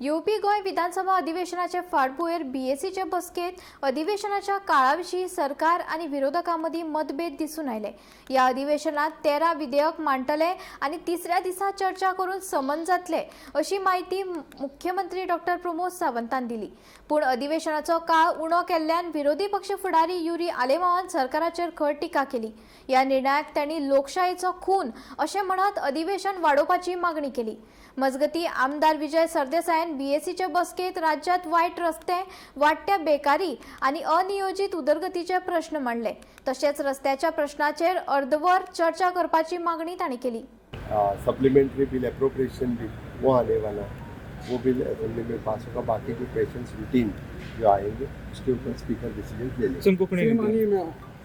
येवपी गोंय विधानसभा अधिवेशनाचे फाटभुंयेर बीएसीचे बसकेंत अधिवेशनाच्या काळा विशीं सरकार आनी विरोधकां मदीं मतभेद दिसून आयले. ह्या अधिवेशनात 13 विधेयक मांडटले आनी तिसऱ्या दिसा चर्चा करून समन जातले, अशी म्हायती मुख्यमंत्री डॉक्टर प्रमोद सावंतान दिली. पूण अधिवेशनाचो काळ उणो केल्ल्यान विरोधी पक्ष फुडारी युरी आलेमावान सरकाराचेर खर टिका केली. ह्या निर्णयाक तांणी लोकशायेचो खून अशें म्हणत अधिवेशन वाडोवपाची मागणी केली. मजगती, आमदार विजय सरदेसायान बीएसीचे बसकेंत राज्यात वायट रस्ते, वाडट्या बेकारी आनी अनियोजीत उदरगतीचे प्रश्न मांडले. तशेंच रस्त्याच्या प्रश्नाचेर अर्दवर चर्चा करपाची मागणी तांणी केली. सप्लीमेंट्री बिल, अप्रोप्रिएशन बिल, वो आने वाला है. वो बिल असेंबली में पास होगा. बाकी जो क्वेश्चंस रूटीन जो आएंगे, उसके ऊपर स्पीकर डिसीजन ले लेंगे. सेम कोंकणी. सेम आनी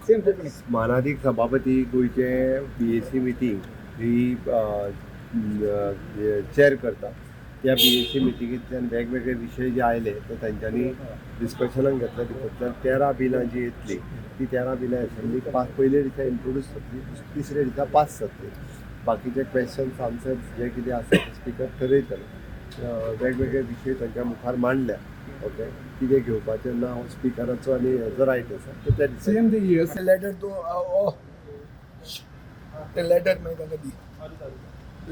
सेम कोंकणी. मानादीक सभापती, गोंयचे बीएसी मिटींग ही चेअर करता. त्या बीएसी मिटिंगेंतल्यान वेगवेगळे विशय जे आयले, ते तांच्यांनी डिस्कशनाक घेतले. भितरल्यान 13 बिलां जी येतली, ती 13 बिलां असेंब्लीक पास, पयले दिसा इंट्रोड्यूस जातली, तिसऱ्या दिसा पास जातली. बाकीचे क्वेश्चन्स आन्सर्स जे कितें आसा ते स्पिकर ठरयतले. वेगवेगळे विशय तांच्या मुखार मांडल्या. ओके, कितें घेवपाचें ना, हो स्पिकराचो आनी हेजो रायट आसा. तो त्या दिसा सेम दी इयर्स. लेटर तूं ओ ते लेटर मागीर तांकां दी.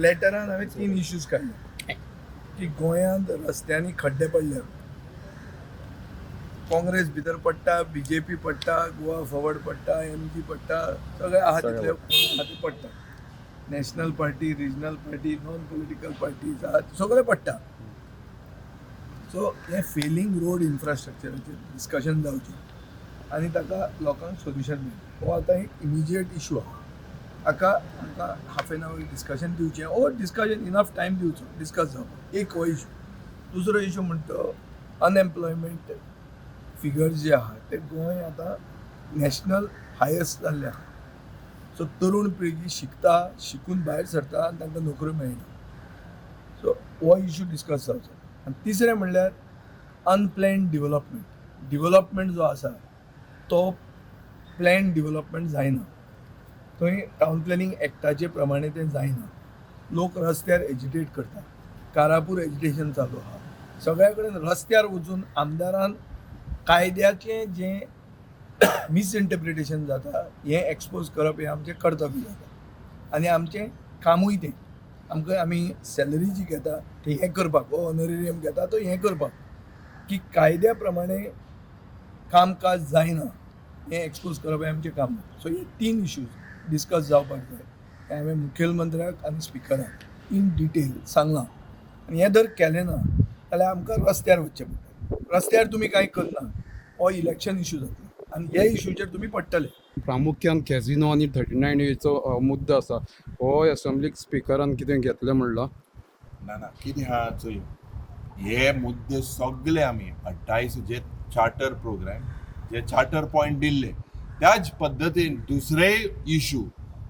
लेटरान हांवें तीन इश्यूज काडले की गोंयांत रस्त्यांनी खड्डे पडले. काँग्रेस भितर पडटा, बीजेपी पडटा, गोवा फॉरवर्ड पडटा, एमजी पडटा, सगळे आहा तितले आहा ते पडटा. National party, regional party, non political parties आहात, सगळे पडटा. सो हें फेलिंग रोड इन्फ्रास्ट्रक्चराचेर डिस्कशन जावचें आनी ताका लोकांक सोल्युशन मेळचें. हो आतां एक इमिजिएट इशू आहा. हाका आमकां हाफ एन our discussion दिवचें ओर डिस्कशन इनफ टायम दिवचो डिस्कस जावपाक. एक हो इशू. दुसरो इशू म्हणटा तो अनएम्प्लॉयमेंट फिगर्स जे आहा, ते गोंय आतां नॅशनल हायस्ट जाल्ले आहा. सो तरुण पिळगी शिकता, शिकून भायर सरता आनी तांकां नोकऱ्यो मेळना. सो हो इशू डिस्कस जावचो. आनी तिसरें म्हणल्यार अनप्लॅन डिवलपमेंट. डिवलपमेंट जो आसा, तो प्लॅन डिवलपमेंट जायना. थंय टावन प्लॅनिंग एक्टाचे प्रमाणे तें जायना. लोक रस्त्यार एजिटेट करता. कारापूर एजिटेशन चालू आहा. सगळ्या कडेन रस्त्यार वचून आमदारान कायद्याचें जें मिसइंटरप्रिटेशन जाता, हें एक्सपोज करप हें आमचें कर्तव्य जाता आनी आमचें कामूय तें. आमकां आमी सॅलरी जी घेता ती हें करपाक, हो ऑनरेरियम घेता तो हें करपाक की कायद्या प्रमाणे कामकाज जायना, हें एक्सपोज करप हें आमचें काम. सो हे तीन इश्यूज डिस्कस जावपाक जाय. हें हांवें मुखेलमंत्र्याक आनी स्पिकराक इन डिटेल सांगलां. आनी हें जर केलें ना जाल्यार आमकां रस्त्यार वचचें पडटलें. रस्त्यार तुमी कांय करना, हो इलेक्शन इशू जातलो आनी हे इशूचेर तुमी पडटले. प्रामुख्यान कॅझिनो आनी 39 एचो मुद्दो आसा, हो एसेंब्लीक स्पिकरान कितें घेतलें म्हणलां? ना ना, कितें आहा चोय, हे मुद्दे सगळे आमी 28 जे चार्टर प्रोग्राम, जे चार्टर पॉयंट दिल्ले, त्याच पद्दतीन दुसरेय इशू,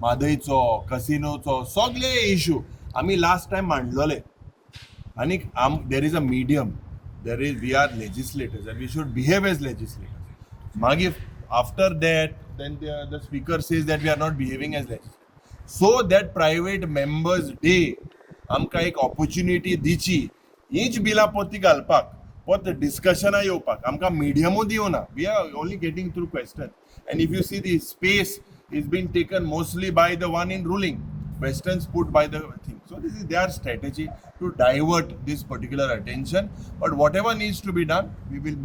म्हादयचो, कसिनोचो, सगळे इशू आमी लास्ट टायम मांडलेले. आनी आम there is a medium, there is we are legislators and we should behave as legislators. मागीर after that, then the speaker says that we are not behaving as legislators. So that private members day आमकां एक opportunity दिची हीच बिलां परती घालपाक, परत डिस्कशनां येवपाक. आमकां मिडियमूय दिवना. We are only getting through question, and if you see, the space is been taken mostly by the one in ruling, questions put by the thing. So this is their strategy to divert this particular attention. But whatever needs to be done, we will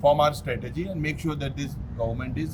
form our strategy and make sure that this government is